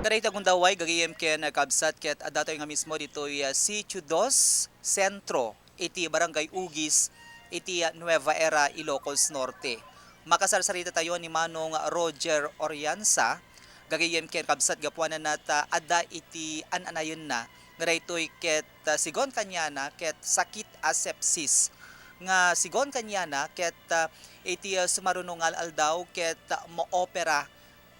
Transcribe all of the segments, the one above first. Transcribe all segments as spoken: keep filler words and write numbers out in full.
Kadayta gundaway, gagayem ken kabsat, ket adda tayo nga mismo ditoy, ah, Sitio Dos Centro, iti Barangay Ugis, iti, ah, Nueva Era, Ilocos Norte. Makasarsarita tayo ni Manong Roger Orianza, gagayem ken kabsat, gapuanan ta adda iti an-anayenna nga daytoy ket, ah, sigon kaniana ket sakit a sepsis nga sigon kaniana ket, ah, iti, ah, sumaruno nga al-aldaw ket, ah, maopera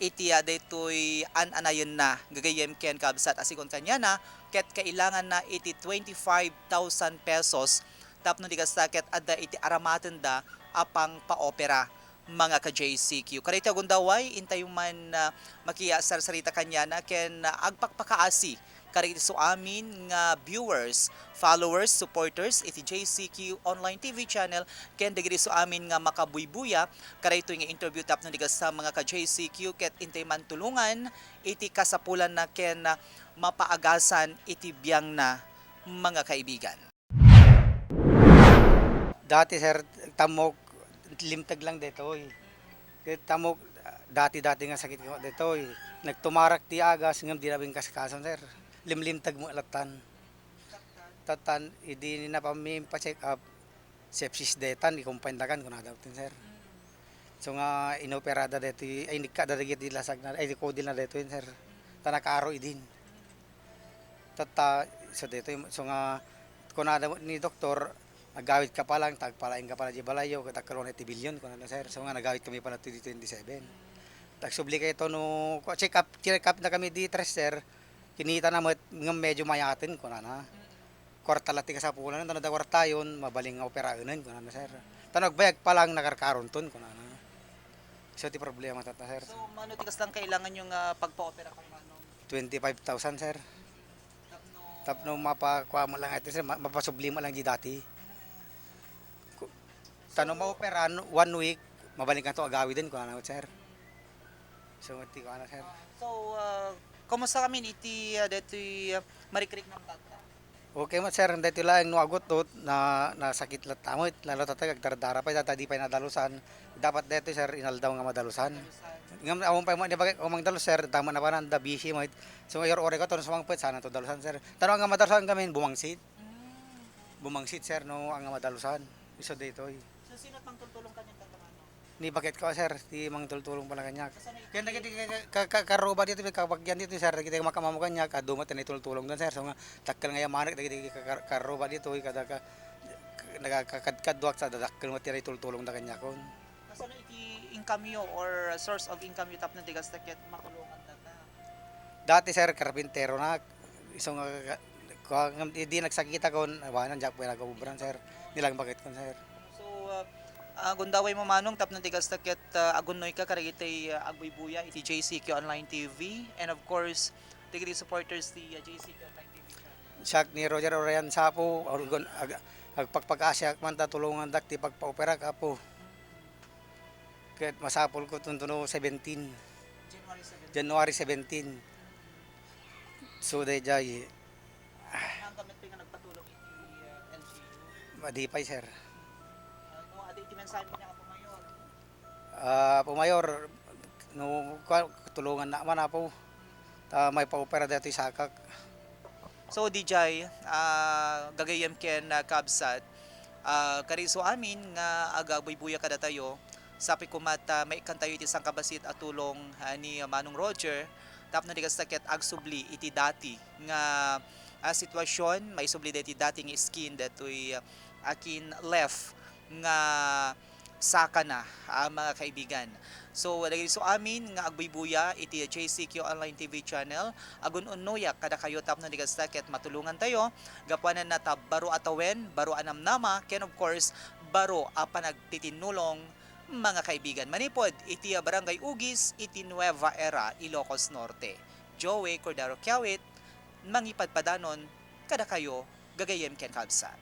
iti, ah, daytoy an-anayenna, gagayem ken kabsat, a sigon kaniana ket kailanganna iti twenty-five thousand pesos tapno di kasta ket adda iti aramatenda a pangpaopera, mga ka-J C Q. Kadayta gundaway, intayo man, ah, makisarsarita kaniana ken, ah, agpakpakaasi kadagiti suamin nga viewers, followers, supporters iti J C Q Online T V channel ken dagiti suamin nga makabuybuya kadaytoy nga interview tapno di kasta, mga ka-J C Q, ket intay man tulongan iti kasapulanna ken mapaagasan iti biangna, mga kaibigan. Dati, sir, tammok limteg lang detoy. Ket tammok dati-dati nga sakit ko detoy. Nagtumarak ti agas ngem dina bingkaskason, sir. Limlimteg mo lattan. Tattan idi ni napamim pa-check up, sepsis detan, i-confine dakan kunada utin, sir. So nga inoperada detoy, ay, nikkada dagiti lasagna, ay, kodilna detoy, sir. Ta nakaaro idin. Tatta, so detoy, so nga kunada ni doktor, "Agawid ka pa lang, ta agpalaing ka pa lang di balayyo, ket agkaluna ti bilyon," kunana, sir. So nga nagawid kami pala ti twenty-seven. Tagsubli kayto no, check up, check up na kami di tres, sir. Kinita na met, ngem medyo mayaten, kunana. Kwarta la ti kasapulan, tano da kwartayon, mabalin nga operaenen, kunana, sir. Tano agbayag pa lang, nakarkaronton, kunana. So, ti problema tatta, sir. So, mano ti kaslang kailangan yung, ah, pagpaopera kang manong? Twenty-five thousand, sir. Tapno mapakua mo lang ito, sir, ma-, mapasubli mo lang di dati. Ku-, tano maopera, one week, mabalin ka to agawiden, kunana, sir. So, ti kunana, sir. So, ah, kumusta kami iti, ah, detoy, ah, marikrik ng bata? Okay met, sir, daytoy laeng no agutgot na, nasakit latta met, lalo tatta agdardara pay, tatta di pay nadalusan. Dapat daytoy, sir, inaldaw nga madalusan. Ngem awan pay met ni bagay umang dalus, sir, tama na pa nanda busy met. So, uray-uray ko to, no sumangpet, saan to dalusan, sir. Tano nga madalusan kami, bumangsit. Bumangsit, sir, no, nga madalusan. Isu daytoy. So, sino pang tultulong kaniya, tatamano? Ni bakit ko, sir, ti mangtultulong pala kaniak. Kaya dagiti ka-, ka-, ka-, karuba dito, may kabagyan dito, sir, dagiti makamamu kaniak, adu met ti naitultulong don, sir. So nga, dakkel nga yamanek dagiti ka-, ka-, karuba dito, kada ka-, nagakakadkadduak sa dadakkel met ti naitultulong da kaniakon. Kasano iti income yo or source of income yo tapno ti gasta ket matulongan data? Dati, sir, karpintero na. Isu nga, ka-, ka-, ngem idi nagsakitakon, awanan, diak pay nagobra, sir. Nilangbaket kon, sir. So, ah, ah, gundaway mo manong tapno ti gasta ket, ah, agunnoy ka kadagiti, ah, agbuybuya iti J C Q Online T V and of course, dagiti supporters ti, ah, J C Q Online T V channel. Siak ni Roger Orian Sapo, agun-, ag-, agpakpakaasiak man ta tulongandak ti pagpaoperak, Apo. Ket masapul ko tuntuno seventeen. January seventeen. January seventeen. So, dayjay. Ang gamit pa nga nagpatulong iti, ah, L G U? Madi pay, sir. Ah, no, adi iti mensahe mo niya, Apo Mayor? Ah, Apo Mayor, no, kwa-, tulungan na man, Apo. Ta maipaopera daytoy sakak. So, D J, ah, gagayyem ken, ah, kabsat, ah, kari isu amin nga agagbuybuya kadatayo, sapay koma ta maikkantayo iti sangkabassit a tulong, ah, ni Manong Roger, tapno di kasta ket agsubli iti dati nga, ah, sitwasyon, maisubli daytoy dati nga iskin, daytoy, ah, akin left nga sakana, ah, mga kaibigan. So, dagiti isu amin nga agbuybuya iti J C Q Online T V channel, agun-unnoyak kadakayo tapno di kasta ket matulongantayo, gapuanan ta baro a tawen, baro a namnama, ken of course, baro a panagtitinnulong, mga kaibigan. Manipud iti Barangay Ugis, iti Nueva Era, Ilocos Norte. Joey Cordero Kiawit, mangipadpadanon kadakayo, gagayyem ken kabsat.